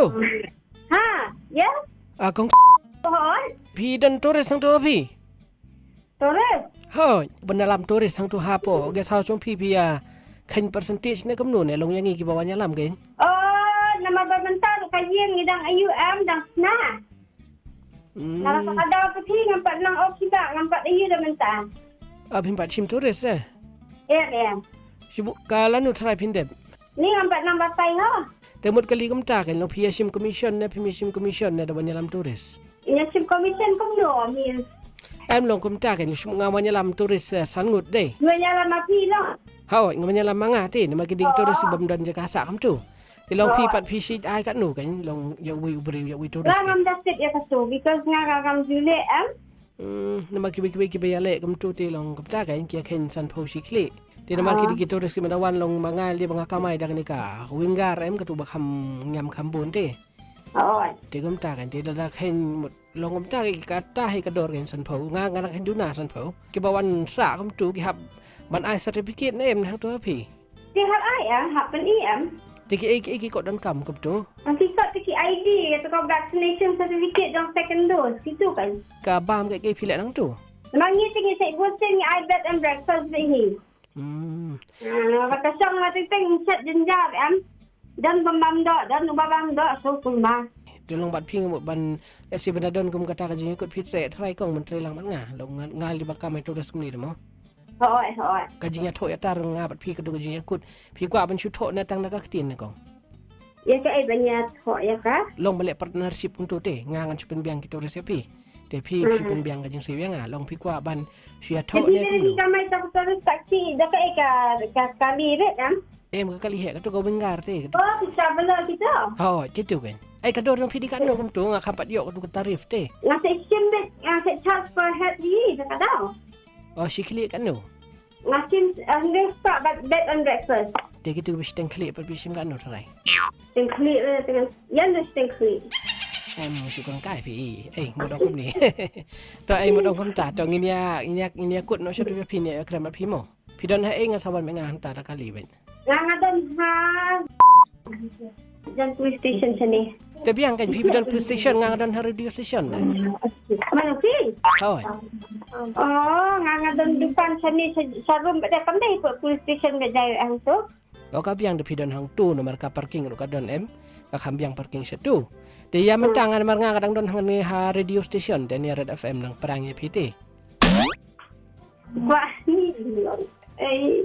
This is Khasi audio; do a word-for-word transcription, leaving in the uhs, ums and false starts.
Ha, ya? Ah, kong. Hoi. Phi don tourist hangto phi? Tourist? Hoi, ban ïalam tourist hangto hapoh guest house jong phi, phi ïa kheiñ percentage ne kumno ne long ïa ngi kiba wan ïalam kein? Oh, namar ba mynta ruh ka ïing ngi dang ïoh em dang sna. Hmm. Namar ba ka dei ka phi ngam pat nang, oh, kiba ngam pat ïoh da mynta. Ah, phim pat shim tourist eh? Em, em. Shu buh ka lano trai phin dep? Ni ngam pat nang batai ho. Te mut kali kumta kein, long phi ïa shim commission ne phim ïa shim commission ne da ban ïalam tourist? Ïa shim commission kumno, Miss? Em long kumta kein, shu nga wan ïalam tourist eh, san ngut dei. Nga ïalam ma phi long. Hoi, nga wan ïalam ma nga te, namar ki dei ki tourist bym don jaka sah kumto. Te long phi pat phi shait ai katno kein, long ïa uwei u briew ïa uwei tourist. Nga ngam da tip ïa kato, because nga ngam ju leh em. Hmm, namar kiwei kiwei kiba ïaleh kumto te long kumta kein, ki ïa kheiñ sanphew shi khlieh. Te namar ki dei ki tourist kiba da wan, long ma nga lei ba nga kamai da kane ka winger em, kato ba kham ñiam kham bun te. Hoi. Te kumta kein, te da da kheiñ mut long kumta kein, kata hi ka dor kein sanphew. Nga nga da kheiñ duna sanphew. Kiba wan sah kumto ki hap ban ai certificate ne em ne hangto ha phi? Te hap ai em, hap pyni em. Te kiei kiei ki kot donkam kumto? Ki kot te ki I D, kato ka vaccination certificate jong second dose, kitu kein. Ka bam kiei kiei phi leh nangto? Ma ngi te ngi shait booster, ngi ai bed and breakfast beit hi. Hmm. Ah, ba ka shong la teng teng shet jynjar em. Don ba bam doh, don uba bam doh, so kumba. Te long bad phi ngi ban, eh, shi ban da don kum kata ka jingïakut phi treh trai kong ban trei lang bad nga. Long nga, nga lei ba kamai tourist kumne de mo. Hoi, hoi. Ka jingïathoh ïatar nga bad phi ka dei ka jingïakut. Phi kwah ban shu thoh ne tang na ka ktien ne kong? Ïa kaei ban ïathoh ïa ka? Long ba leh partnership kumto te, nga ngan shu pynbiang ki tourist ïa phi. Te phi shu pynbiang ka jingsiew ïa nga, long phi kwah ban shu ïathoh ne kumno? Ka mai ta tourist taxi, da kaei ka, ka kali rit em? Em ka kali heh, kato ka winger te, kato. Oh, ki traveler kito. Hoi, kito kein. Ai ka dor jong phi dei katno kumto, nga kham pat ïoh kato ka tarif te. Nga sa shim beit, nga sa charge per head hi, da ka dei. Oh, shi khlieh katno? Nga shim, eh, hynriew spah bad bed and breakfast. Te kito kiba shiteng khlieh pat phi shim katno trai? Shiteng khlieh, eh, teng, ïa no shiteng khlieh. Em, shu kong kai phi, eh, mut ong kumne. To, eh, mut ong kumta, to ngin ïa, ngin ïa, ngin ïa kut noh sha tu phi ne, ïa kren bad phi mo. Phi don ha ei, ngan sa wan beit nga hangta da kali beit. Nga nga don ha Jan police station shane. Te biang kein phi, phi don police station, nga nga don ha radio station. Mano phi? Hoi. Oh, nga nga don dukan shane, sha, sharum bad da kam dei police station bad dei hangto. Oh, ka biang da phi don hangto, namar ka parking ruh ka don em. Ka kham biang parking shatu. Te ïa mynta nga namar nga nga dang don hangne ha radio station, te ne Red F M nang pyrshang ïa phi te. Wah, ni. Eh.